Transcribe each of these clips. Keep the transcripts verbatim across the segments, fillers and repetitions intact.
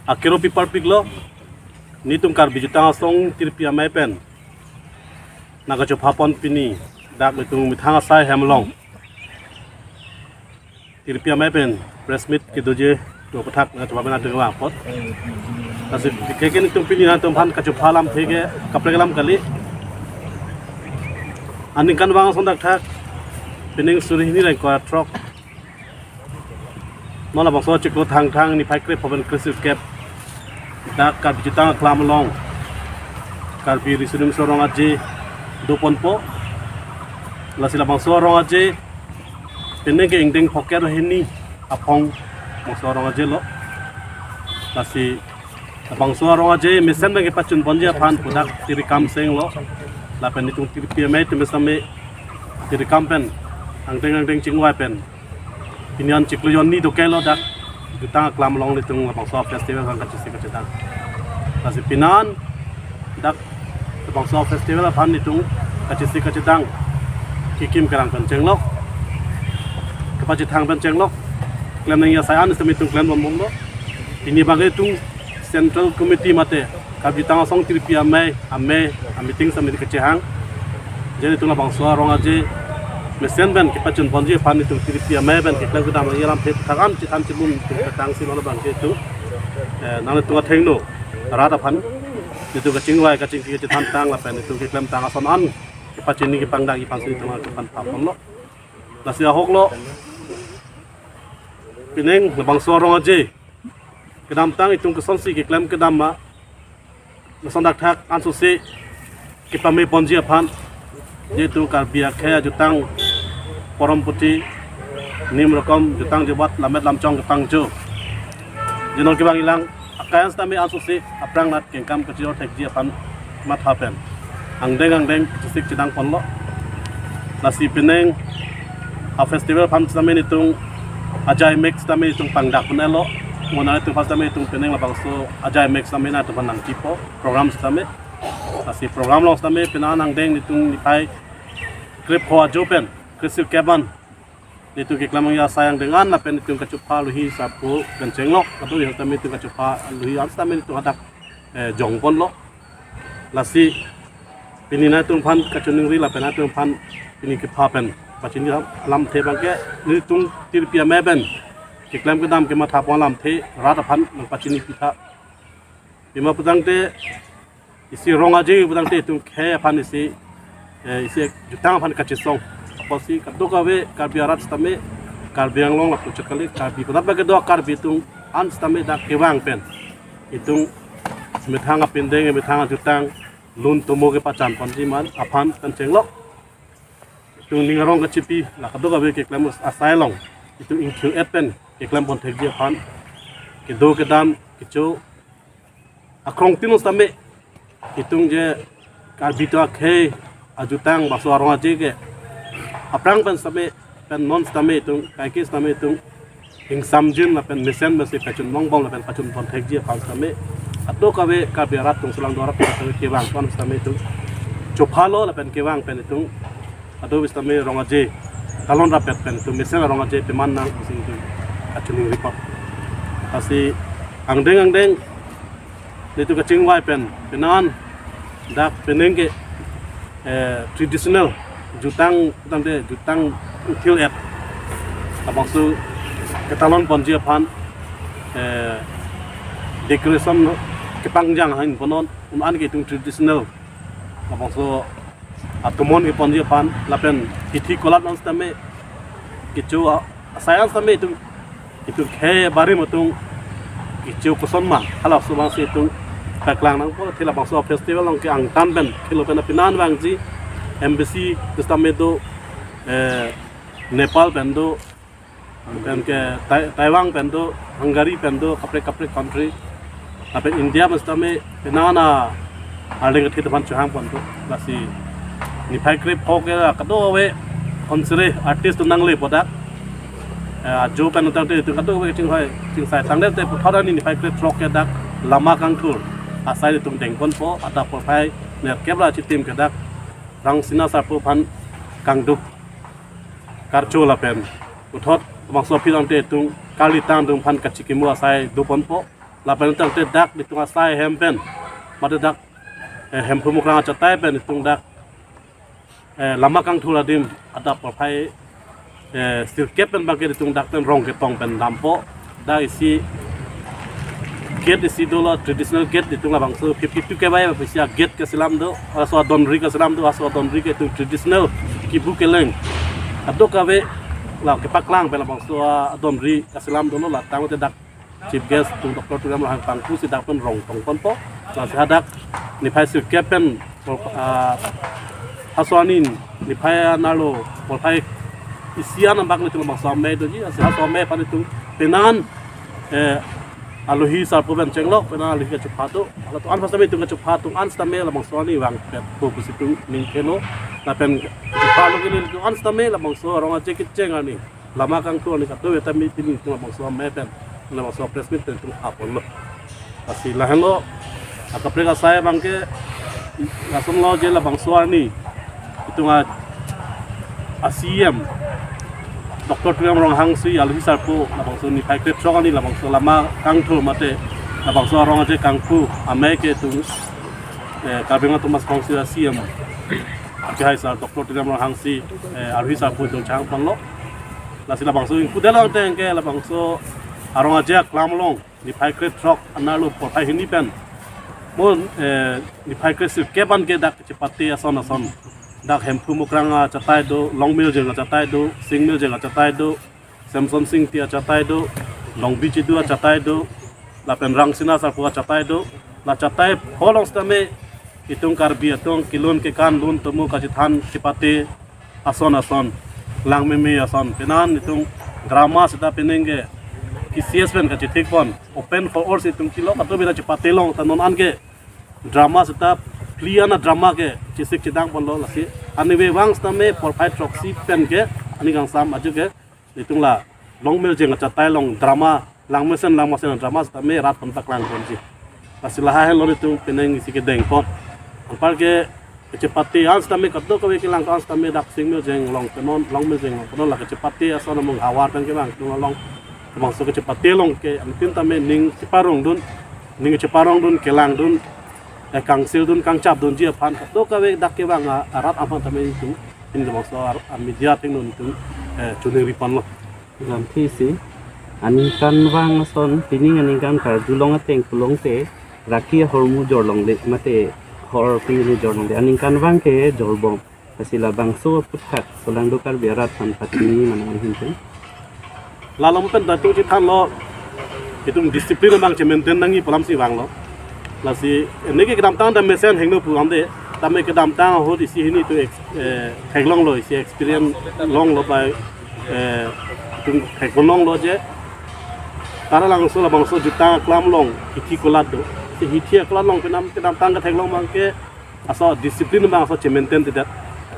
Akero pi parpiklo, netum Karbi Jutang Asong Tirpi Amei pen nangkachopha pon pini dak netum methang asai hem along Tirpi Amei pen press meet kedoji do aputhak nangkachopha pen atum vang apot. Lasi ke ke netum pini nangtumphan kachopha alamthe ke kaprek alam kali. Aningkanvang ason dak thak, pining suri hini ra ingkoi ra throk, non labangso chiklo Thangthang niphai krepho pen kresirkep dak Karbi Jutang Aklam along Karbi Riso Nimso Rong Aje do ponpo. Lasi labangso Rong Aje pining ke ingdeng phokep hini aphong bangso Rong Aje lo. Lasi labangso Rong Aje mesen pen kepachun ponji aphan pu dak tirikam senglo. Lapen netum Tirpi Amei atum same tirikam pen angdeng angdeng chingvai pen pini an chiklo hini do kelo dak Jutang Aklam along netum labangso festival aphan kachesik kachedang. Lasi pini an dak labangso festival aphan netum kachesik kachedang kekim kerang pen chenglok, kepachethang pen chenglok, klem nangji asai an sitame netum klem bom bomlo. Pini abang netum Central Committee mate Karbi Jutang Asong Tirpi Amei, Amei, a meeting sitame kachehang. Je netum labangso Rong Aje mesen pen kepachun ponji aphan netum Tirpi Amei pen keklem kedam alam phet thakan chethan chelun ketang si lo abang ke netum, eh, nang netum athengno rat aphan netum kachingvai kachingki kachethan tang lapen netum keklem tang ason an kepachini kepangdakji aphan si netum kephan pha ponlo. Lasi ahok lo, pining labangso Rong Aje kedamtang netum kosonsi keklem kedam ma, lason dak thak ansose kepame ponji aphan, je netum Karbi akhei ajutang porom puthi, nim rokom, jutang jubat, lammet lamchong kepangjo, je non kevang ilang akai an sitame ansose aphrang nat kengkam kachiror thekji aphan matha pen angdeng angdeng chesik chedang ponlo. Lasi pining a festival aphan sitame netum ajai mek sitame netum pangdak pon-etlo. Mo nangtum aphan sitame netum pining labangso ajai mek sitame nangtum aphan nangkipo program sitame. Lasi program along sitame pini an angdeng netum niphai krepho ajo pen kresirkep an netum keklem nangji asai angdeng an lapen netum kachopha alohi sarpo pen chenglok, kadokave sitame netum kachopha alohi an sitame netum hadak, eh, jong ponlo. Lasi pini nangtum aphan kachiningri lapen nangtum aphan pini kepha pen pachini alamthe abang ke netum Tirpi Amei pen keklem kedam kematha pon alamthe rat aphan nangpachini pitha. Pima putangte isi Rong Aje putangte netum khei aphan isi, eh, isi jutang aphan kachesong. Apotsi kadokave Karbi arat sitame, Karbi Anglong lapuchot kali, Karbi konat abang kedo Karbi atum an sitame dak kevang pen netum methang apindeng, methang ajutang, lun tomo kepachan ponji man aphan pen chenglok, netum ning arong kachipi, la kadokave keklem asai along netum ingthir-et pen keklem pon thekji aphan, kedo kedam kecho akrong tin sitame netum je Karbi atum akhei ajutang bangso Rong Aje ke aphrang pen sitame pen non sitame netum kaike sitame netum ingsamjin lapen mesen mesen pachun longbom lapen pachun pon thekji aphan sitame kadokave Karbi arat atum, selang do arat atum sitame kevang pon sitame netum chophalo lapen kevang pen netum kadokave sitame Rong Aje talon rapet pen netum mesen Rong Aje peman nang pusi netum kachiningri pon. Lasi angdeng angdeng netum kachingvai pen pini an dak pining ke, eh, traditional jutang, jutang de, jutang ingthir-et labangso ketalon ponji aphan, eh, decoration kepangjang ahin pon non, un an ke netum traditional labangso atomon keponji aphan lapen kithi kolat non sitame kecho a-, asai an sitame netum, netum khei barim atum kecho koson ma, halaso abang si netum paklang nangpo. Athe labangso festival along ke angtan pen khelo pen pini an vangji embassy sitame do, eh, Nepal pen do, pen ke Tai-, Taiwan pen do, Hungary pen do, kaprek kaprek country. Lapen India pen sitame pini an arleng kethe atum aphan chohang pon do. Lasi niphai krepho ke kadokave konsere artist atum nangle po dak. Eh, ajo pen utang te netum kadokave chingvai chingsai tangdet te puthot arni niphai krethrok ke dak lama kangthur asai netum deng ponpo, adap porphai nerkep ra chitim ke dak Rangsina sarpo aphan kangduk karcho lapen puthot bangso aphi tangte netum kalitang atum aphan kachikimo asai do ponpo. Lapen tangte dak itum asai hem pen, mate dak, eh, Hemphu Mukrang achatai pen itum dak, eh, Lama Kangthur adim adap porphai, eh, sirkep pen bangke itum dak pen rong ketong pen dampo. Dak isi gate isi dolo, traditional gate, itum labangso fifty-two K Y F isi a gate keselam do, laso adonri keselam do, laso adonri ke itum traditional kibu keleng kadokave la kepaklang pen labangso adonri keselam dolo. La tangte dak Chief Guest itum Doctor Tuliram Ronghang pangku si dak pen rong tong ponpo. Lasi hadak niphai sirkep pen, ah, haso arni niphai anerlo porphai isi an abang itum labangso amei doji, lasi haso amei aphan itum penan, eh, alohi sarpo pen chenglok, penan alohi kachepha do. Halatum an pas tame itum kachepha atum an sitame labangso arni vangpetpo pusi itum ning kelo. Lapen kachepha alohi kele itum an sitame labangso arong aje kecheng arni Lama Kangthur arni kadokave tame pini itum labangso amei pen, labangso press meet pen itum apon lo. Lasi lahenlo, akaprek asai bangke, lason lo je labangso arni itum a, a C E M Doctor Tuliram Ronghang si alohi sarpo labangso niphai krethrok arni labangso Lama Kangthur mate labangso arong aje kangpu amei ke itum, eh, Karbi Anglong Autonomous Council a C E M akehai sar Doctor Tuliram Ronghang si, eh, alohi sarpo dongchang ponlo. Lasi labangso ingkudelo tangte ke labangso arong aje aklam along niphai krethrok anerlo porphai hini pen, mo, eh, niphai kresirkep an ke dak chepate ason ason, dak Hemphu Mukrang achatai do, Longmirjeng achatai do, Singmirjeng achatai do, Samson Singti achatai do, Longbi Chidu achatai do, lapen Rangsina sarpo achatai do. La chatai pho along sitame itum Karbi atum kelun kekan lun tomo kachethan chepate ason ason, langmeme ason, penan itum drama seta penang ke K C S pen kachethik pon, open for all si itum chilo, kadokave ta chepate long ta non an ke drama seta, phli ana drama ke chesik chedang ponlo. Lasi annive vang sitame porphai throksi pen ke, aning kangsam ajo ke itum la Longmirjeng achatai along drama, Langmesen Langmasen drama sitame rat pen paklang ponji. Lasi lahai henlo itum penang isi kedeng pon. Anpar ke kachepate an sitame kadokave kelang an sitame dak Singmirjeng along penon, Longmirjeng along penon, la kachepate ason amung havar pen kevang itum along, labangso kachepate along ke antin tame ning cheparong dun, ning cheparong dun, kelang dun, eh, kangsil dun, kangchap dunji aphan kadokave dak kevang a, arat aphan tame itum, itum labangso ar, a media atum non itum, eh, choningri ponlo. Lamthe si, aningkanvang ason, pining aningkan karjulong ateng pulongte, raki ahormu jorlongle, mate hor pini jorlongle, aningkanvang ke jorbom. Lasi labangso aphuthak, solangdo Karbi arat aphan pachini mane ahin pen. La along pen datuk chethanlo, itum discipline abang che-maintain nangji pu alam si vanglo. Lasi, neke kedamtang ta mesen hingno pu amde, tame kedamtang ahut isi hini itum ex-, eh, theklonglo, isi experience longlo bai, eh, itum theklonglo je. Karalangso labangso jutang aklam along, hithi kulat do. Si hithi kulat along penang kedamtang ketheklong abang ke, laso discipline abang laso che-maintain tidak.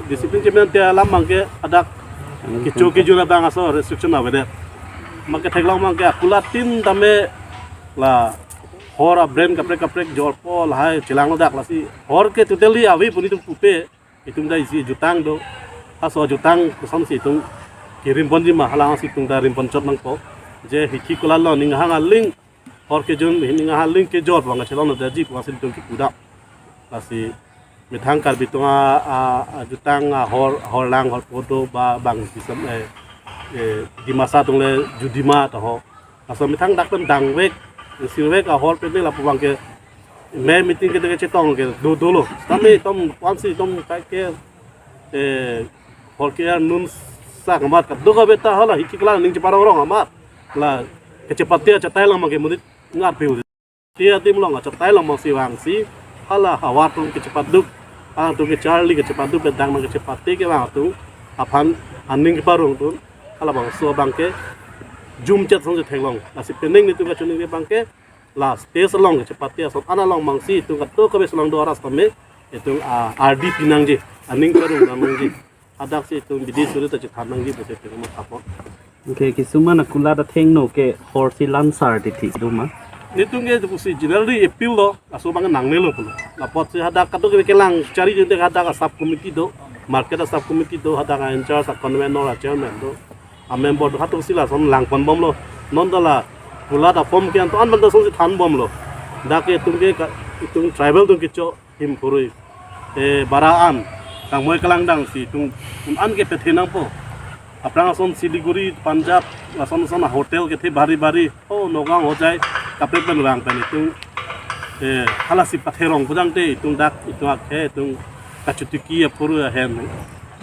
Discipline che-maintain alam abang ke hadak kecho kejun abang laso restriction avedet. Mate theklong abang ke akulat tin tame la hor a-brand kaprek kaprek jorpo lahai chelanglo dak. Lasi hor ke totally ave pu nelitum pupe, itum ta isi jutang do. Laso jutang kosonsi itum kerim ponji ma, halasi itum ta rim ponchot nangpo. Je hithi kulat along ning hang aling hor kejun, ning hang aling kejor abang chelong nangji pu lasi itum kipu dak. Lasi methang Karbi atum a, a, ajutang ahor, horlang horpo do ba bang bisam, eh, eh, Dimasa atum le judima ta ho. Laso methang dak pen dangvek, sirvek ahor pen lapu abang ke me meeting ke chetong ke do dolo. Tame itum aphansi itum kai ke, eh, hor ke-er nunsak amat kadokave ta hala hithi kulat ning cheparong rong amat. La kachepate achatai along abang ke monit ngarpi. Ti adim along achatai along abangsi vangsi hala havar atum kachepaduk, atum kacharli kachepaduk, bedang nang kachepate kevang atum aphan aning keparong atum, halabangso abang ke jumchet song theklong. Lasi penang nelitum kachoningri abang ke la stage along kachepate ason an along abangsi itum kadokave solangdo arat tame itum a, ardi pinangji, aning keparong nangji. Hadaksi itum bidi suri ta chethan nangji pusi itum apot. Oke, kisuman akulat athengno ke horsi lansar titi do ma? Nelitum ke pusi generally appeal lo, laso abang nangnelo pulo. Lapotsi hadak kadokave kelang chari jinte hadak a-sub committee do, market a-sub committee do, hadak a-in-charge, a-convenor, a-chairman do, a-member do, halatumsi lason lang ponbomlo. Non ta la Kulat a-form ke anto an banta song si than bomlo. Dak ke itum ke ka-, itum tribal atum kecho him phurui. E, bara an, kangmoi kalangdang si itum, itum an ke pethe nangpo. Aphrang ason Siliguri, Punjab, ason ason hotel kethe bari bari. O, Nagaon Hojai, kaprek pen vang pen itum. E, halasi patherong pujangte itum dak, itum akhei, itum kachotiki aphurui ahem.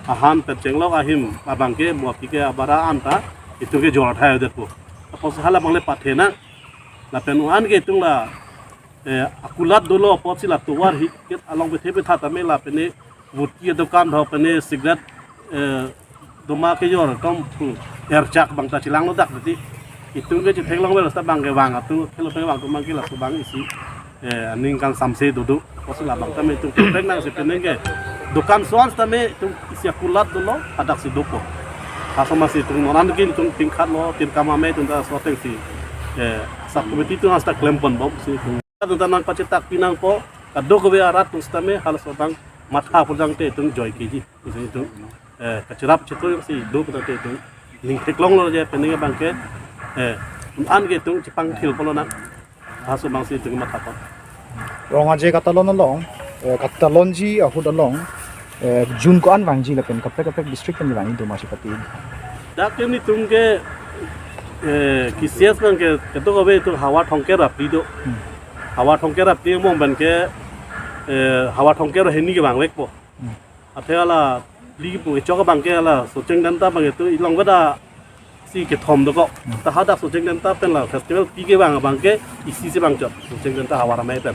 Ahan pen chenglok ahim, abang ke, mo aphi ke abara an ta, itum ke jor thai detpo. Apotsi hala abang le pathe nang. Lapen an ke itum la, eh, akulat dolo apotsi la tovar hi-, ke along pethe petha tame la pene vuti adokan tho pene cigarette, eh, doma kejor atum, hmm, erchak bang ta chelanglo dak titi. Itum ke chetheklong ver ta bang ke vang atum, khelo peng vang atum bang ke laso abang isi, eh, aning kangsamse dodo. Apotsi la bang tame itum kaprek nang si penang ke dokan so-an tame itum isi akulat dolo, hadak si dopo. Laso amatsi itum non an ke itum tingkhat lo, tirkam amei itum ta so ateng si, eh, sub committee atum hasta klem pon bom si itum. Itum ta nangpachetak pi nangpo, kadokave arat atum sitame halaso abang matha pujangte itum joikeji. Isi itum, eh, kacherap chetur si do pujangte itum ning theklonglo je penang abang ke, eh, an ke itum chepangthil polo nang. Halaso abang si itum matha pon. Rong Aje Katalon along, eh, Katalonji ahut along, eh, June ko-an vangji lapen kaprek kaprek district pen vangji do ma chepate. Dak ke nelitum ke, eh, K C S abang ke, kadokave itum havar thomkep ra phli do. Hmm. Havar thomkep ra phli mong abang ke, eh, havar thomkep ra hini ke vangvekpo. Hmm. Athe hala phli pu kechok abang ke hala Socheng Denta abang itum ilong veda si kethom dokok. Hmm. Ta hadak Socheng Denta pen la festival pi ke vang abang ke isi si vangchot Socheng Denta havar amei pen.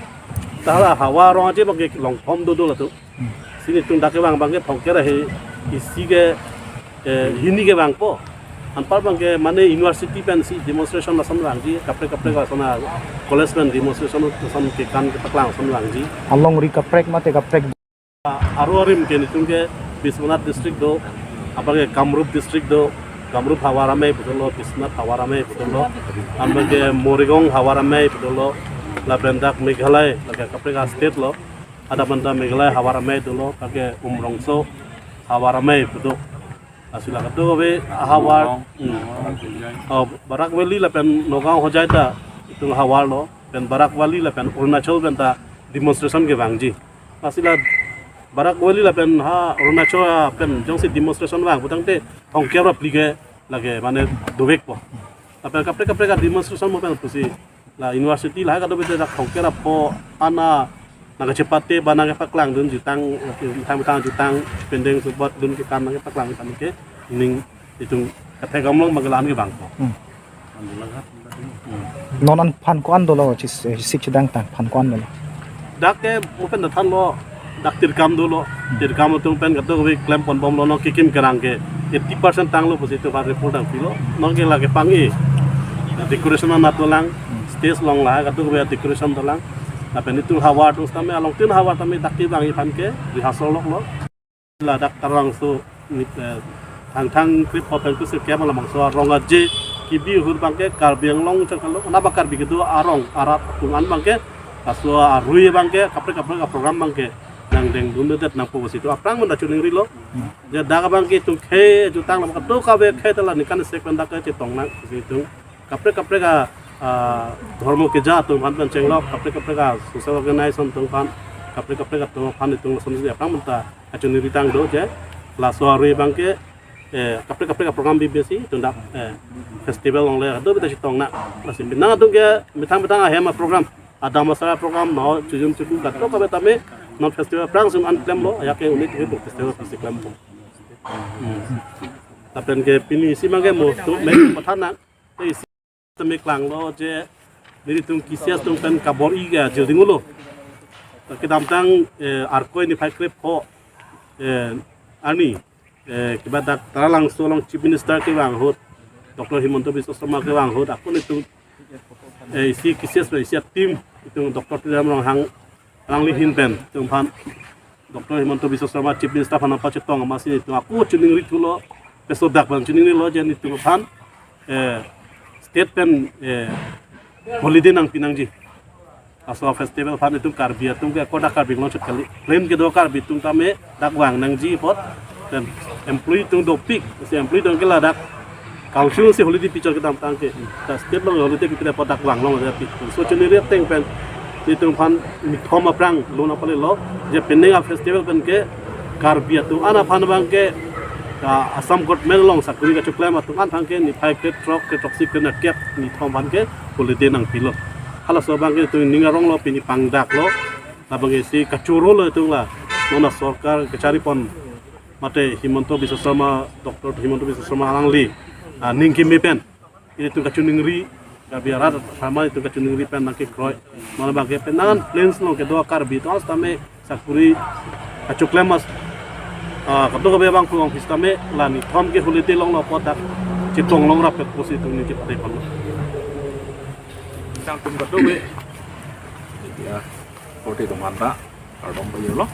Ta hala havar Rong Aje abang ke long thom dodo latum. Hmm. Si nelitum dak ke vang abang ke thomkep ra he isi ke, eh, hini ke vangpo. Anpar abang ke mane university pen si demonstration lason vangji, kaprek kaprek lason a college pen demonstration lason kekan kepaklang lason vangji. Alongri kaprek mate kaprek. Aro arim ke nelitum ke Biswanath district do, abang ke Kamrup district do, Kamrup havar amei pu dolo, Biswanath havar amei pu dolo, abang ke Morigaon havar amei pu dolo, lapen dak Meghalaya, lake kaprek a-state lo, ada banta Meghalaya havar amei dolo, lake Umrongso havar amei pu do. Lasi la kadokave havar, hmm. Oh, Barak Valley lapen Nagaon Hojai ta itum havar lo, pen Barak Valley lapen Arunachal pen ta demonstration kevangji. Lasi la Barak Valley lapen ha Arunachal pen jongsi demonstration vang putangte thomkep ra phli ke lake mane dovekpo. Lapen kaprek kaprek a-demonstration mo pen pusi la university lahai kadokave dak thomkep ra pho ana nangkachepate ba nangkepaklang dun jutang, methang methang jutang, pendeng subot dun kekan nangkepaklang jutang ke ning itum kathek gamlong abang ke la-an kevangpo. Hmm. Non an phan ko-an dolo chis-, eh, sik chedangtang phan ko-an dolo. Dak ke mo pen dathan lo, dak tirkam dolo, tirkam atum pen kadokave klem pon bomlo, non kekim kerang ke eighty percent tanglo pusi itum aphan report nangpilo, non ke lake pang-i. Decoration anat dolang, stage along la kadokave decoration dolang. Lapen itum havar atum sitame, alongtin havar tame dak kevangji aphan ke rehearsal loklo. Ladak Taralangso ni, eh, Thangthang krip hotel tu sirkep alam bangso Rong Aje kebi ahut abang ke Karbi Anglong chakalo, naba Karbi kedo arong arat atum an abang ke, laso arui abang ke, kaprek kaprek a-program abang ke nangdeng dundedet nangpo pusi itum aphrang manda choningrilo. Je dak abang ke itum khei jutang lam kadokave khei ta la ningkan sek pen dak ke chetong nang pusi itum kaprek kaprek a, a, dhormo keja atum aphan pen chenglok, kaprek kaprek a-social organization atum aphan, kaprek kaprek atum aphan itum lason si aphrang manda kachiningri tang do je, laso arui abang ke, eh, kaprek kaprek a-program bibesi itum dak, eh, festival along le kadokave ta chetong nang. Lasi penang atum ke methang methang ahem a-program, adam asar a-program, nao chojun choku kadokave tame non festival aphrang si an klemlo, ajak ke unit ke festival aphrang si klempo. Hmm. Lapen ke pini isi abang ke mo tu me pathan nang. Te isi tame klanglo je nelitum K C S atum pen kabor-i ke ajir dinglo. Kedamtang, eh, Arkoi niphai krepho, eh, arni, eh, kebadak Taralangso along Chief Minister kevang ahut, Doctor Himanta Biswa Sarma kevang ahut, ako nelitum, eh, isi K C S pen isi a-team, itum Doctor Tuliram Ronghang alangli ahin pen itum aphan Doctor Himanta Biswa Sarma Chief Minister aphan nangpachetong amatsi itum ako chiningri thulo, peso dak abang chiningrilo je nelitum aphan, eh, state pen, eh, holiday nangpi nangji. Laso festival aphan itum Karbi atum ke ako dak Karbi Anglong chot kali. Plain kedo Karbi atum tame dak vang nangji apot. Lapen employee atum dopik, si employee atum ke ladak Council si holiday pichor kedamtang ke, ta state along holiday kepida padak vang long aja pi. So choningri ateng pen, nelitum aphan nithom aphrang lo nangpalelo, je penang a-festival pen ke, Karbi atum an aphan abang ke, ah, Assam government along sakuri kachoklem atum an aphan ke, niphai kre throk, kre throksi, kre nerkep, nithom aphan ke holiday nangpilo. Halaso abang ke itum ning aronglo, pini pangdaklo, labang ke si kachorolo itum la, non a-sorkar kacharipon, mate Himanta Biswa Sarma, Doctor Himanta Biswa Sarma alangli, ah, ning keme pen, itum kachoningri, Karbi arat aphan itum kachoningri pen nangkekroi. Mane abang ke penang plains along kedo Karbi atum sitame sakuri kachoklem mas, ah, kadokave abang pulong sitame la nithom ke holiday longlo pu dak chetong longrap pusi itum ningje patai palo. Sang tum kadokave. Ya, korte atum anta kardom pajirlo.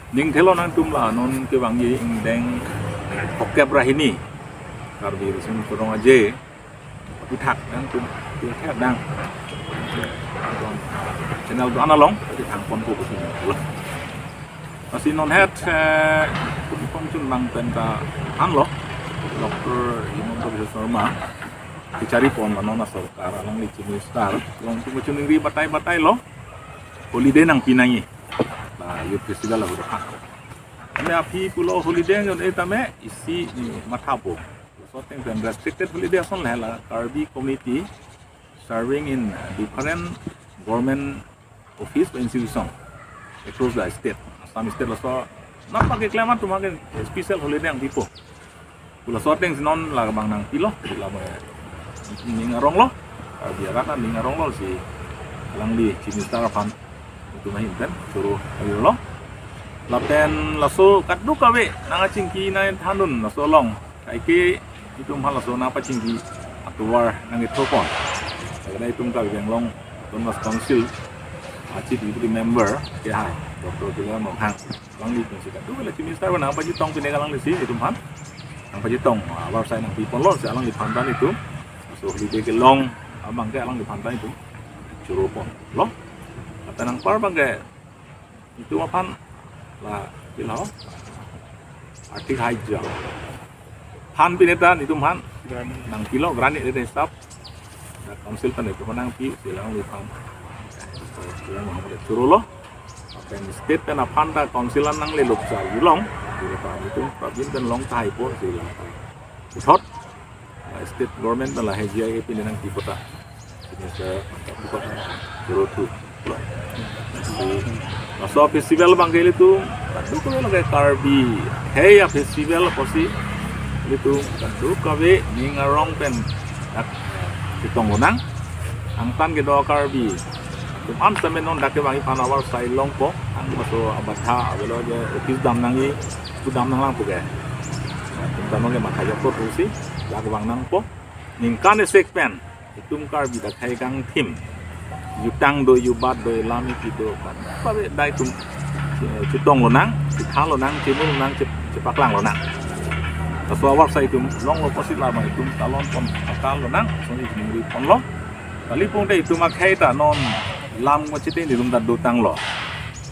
Ning thelo nangtum la non kevangji ingdeng throkkep ra hini Karbi Riso Nimso Rong Aje aphuthak nangtum, aphuthak nang channel do-an along, aphuthak ponpo pusi lo. Lasi non het, eh, kung chun bang pen ta anlo, Doctor Himanta Biswa Sarma kacharipon, non a-sorkar alangli Chief Minister along itum kachoningri batai batailo, holiday nangpi nangji, la youth festival ahut aphan. Tame aphi pulo holiday nangjon-e tame isi, eh, mathapo. Laso ateng pen restricted holiday ason lahai la Karbi community serving in, uh, different government office or institution across the state. Assam state laso nangpakeklem atum ke special holiday nangpipo. Pu laso ateng si non labang nangpilo, labang ning aronglo, Karbi arat aning aronglo si alangli Chief Minister aphan itum ahin pen choro pajirlo. Lapen laso kadokave nangkachingki nangthandun laso along, kaike itum halaso nangpachingki atovar nangkethopon. Karena itum Karbi Anglong Autonomous Council a-Chief Deputy Member kehai Doctor Tuliram Ronghang, alangli itum si kadokave la Chief Minister nangpachetong, pine alangli si itum aphan nangpachetong, ah, avarsai nangpiponlo si alangliphan ta itum, so holiday kelong abang ke alangliphan ta itum choroponlo. Lapen anpar abang ke itum aphan la pilo, arthik sahayjo aphan pine ta itum aphan nangpilo, grant ni de staff, council pen itum nangpi, si alangliphan chorolo. Lapen state pen aphan ta council an nanglelo pu charjulong, si lapen itum prabin pen long tahai pon si la puthot, ah, state government pen lahai G I A pine nangpi pu ta, si nisa puthot choro thu. Si laso festival abang ke ilitum kadokave lake Karbi akhei a-festival pusi ilitum kadokave ning arong pen dak chetong lonang. Angtan kedo Karbi atum an sitame non dak kevangji aphan avarsai longpo, ang maso abadha avelo, je office dam nangji, school dam nanglang pu ke, atum ta non ke matha jokpo pusi dak vang nangpo. Ningkan isi pen itum Karbi dak akhei kangthim, jutang do, jubat do, lam isi do, kan, pare dai itum, eh, chetong lonang, chethan lonang, chemu lonang, che-, chepaklang lonang. Laso avarsai itum longlo pusi labang itum talon pon, akal lonang, so itum ri ponlo. Kali pungte itum akhei ta non lam mo chiti ni itum ta dotanglo.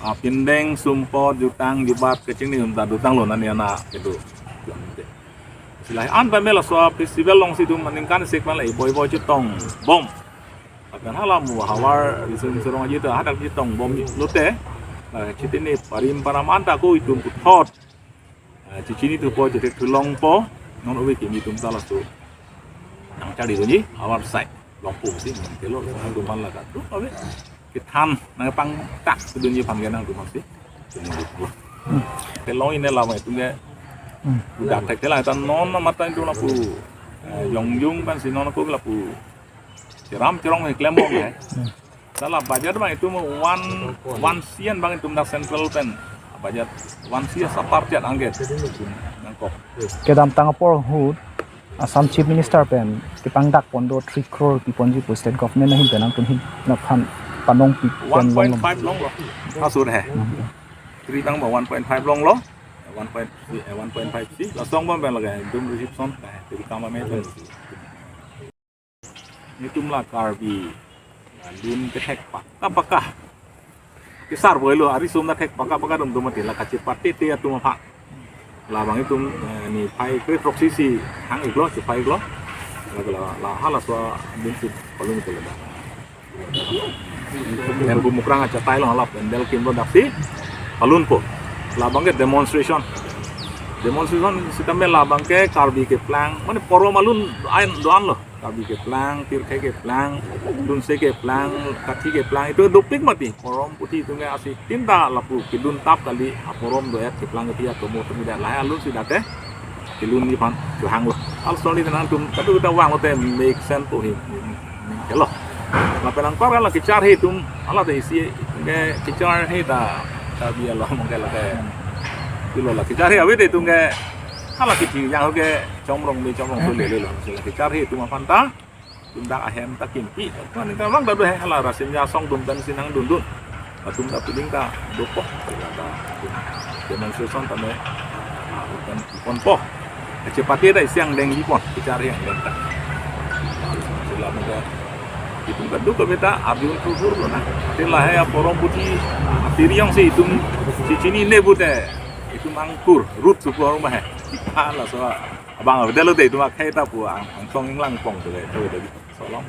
Apindeng sumpot, jutang jubat kachingni itum ta dotanglo, nani ana kedo. Si lahai an pame laso festival along si itum ningkan isi pen la iboi boi chetongbom. Lapen hala mo havar Riso Nimso Rong Aje ta hadak chetongbom lote, la chiti ni parim param anta ko itum puthot, eh, chechini thupo, chethekthu longpo, non ove kimi itum ta laso nangchari dunji avarsai longpo si ningkelo, itum aphan la kadokave kethan nangpangtak dunji aphan ke nangtum aphan si. Kelong ine lama itum ke. Hmm. Udah thekthelang ta non mata itum lapu, eh, jongjung pen si non ko lapu cheram cherong klembom ya. Hmm. Sala budget abang itum one, one C N abang itum dak central pen budget one C N apar chet angke nangkok. Kedamtang apor ahut Assam Chief Minister pen kepangdak pon do three crore piponji pu state government ahin pen nangtum ahin aphan panong pi pen long long. One point five longlo. Asur he. Hmm. Three tang ba one point five longlo. One point, eh, one point five si. Laso angbong pen lake itum reception, eh, three kama me pen. Itum la Karbi, ah, lun kethek paka paka. Kesar boilo, ari sum na thek paka paka dum dum mati la kachepate te atum aphan. Labang itum, eh, niphai kre throksi si hang-iklo, chephai-iklo. La, la halaso adim si palun ko le da. Nangtum Mukrang achatai along hala pandal kimlo daksi palunpo. Labang ke demonstration. Demonstration sitame labang ke Karbi keplang, mane porom alun ain do-an lo. Karbi keplang, Tirke keplang, Lunse keplang, Kathi keplang, itum dopik mati. Porom puthi itum ke asi tinta lapu kedun tap kali, aporom do-et keplang kethi atomo tumi da lahai alun si dak ke kelun ni aphan kehang lo. Al soli nangtum kadu kita vanglote make sense po he. Kelo. Lapen angkor la kecharhe atum, hala te isi ke kecharhe ta, ta bi alo mong ke la ke. Ilo la kecharhe ave te atum ke, hala kethi yang ke Chomrong me Chomrong tu lele lo. Sila kecharhe atum aphan ta, atum dak ahem ta kimpi. Kan ta vang ta do he, hala Rasim Yasong atum pen si nangdundun. Atum ta piling ta dopo, ta demonstration tame, ah, kan ponpo. Kachepate ta isi angdeng lipon, kecharhe angdeng ta. Sila mungkin itum kadu ke beta arjun tuhur lo na. Te lahai aporom puthi, ah, tiriong si itum si chinine pute, itum angkur, rut supo rumah he. Hala so, abang, delo de itum akhai ta pu, ang, angtong inglangpong tu le, tu le, solong.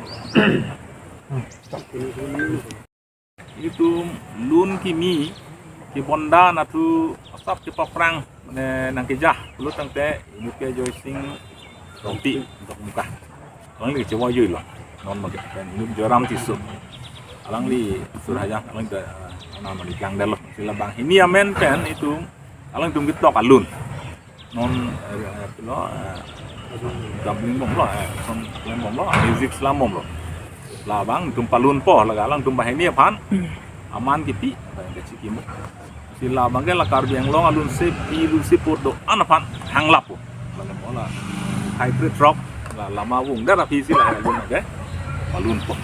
Itum lun kimi, kibonda nathu asap kepaphrang, mane nangkejah, pulo tangte inut ke Joysing Rongpi, Dokmoka. Alangli chewa jui lo, non mage, pen inut Joyram Tisso. Alangli Surhajang, alangli ta, eh, ana mani klang delo. Sila banghini amen pen itum, alangtum ketok alun. Non, eh, eh, lo, eh, gambling bomlo, eh, son klem bomlo, music slam bomlo. Labang itum palunpo, laga alangtum banghini aphan aman kipi, abang ke chikimo. Si labang ke la Karbi Anglong alun sepi lu si put do-an aphan hang lapo. Laga mola hybrid rock, la lama vung dar aphi si la alun ke palunpo.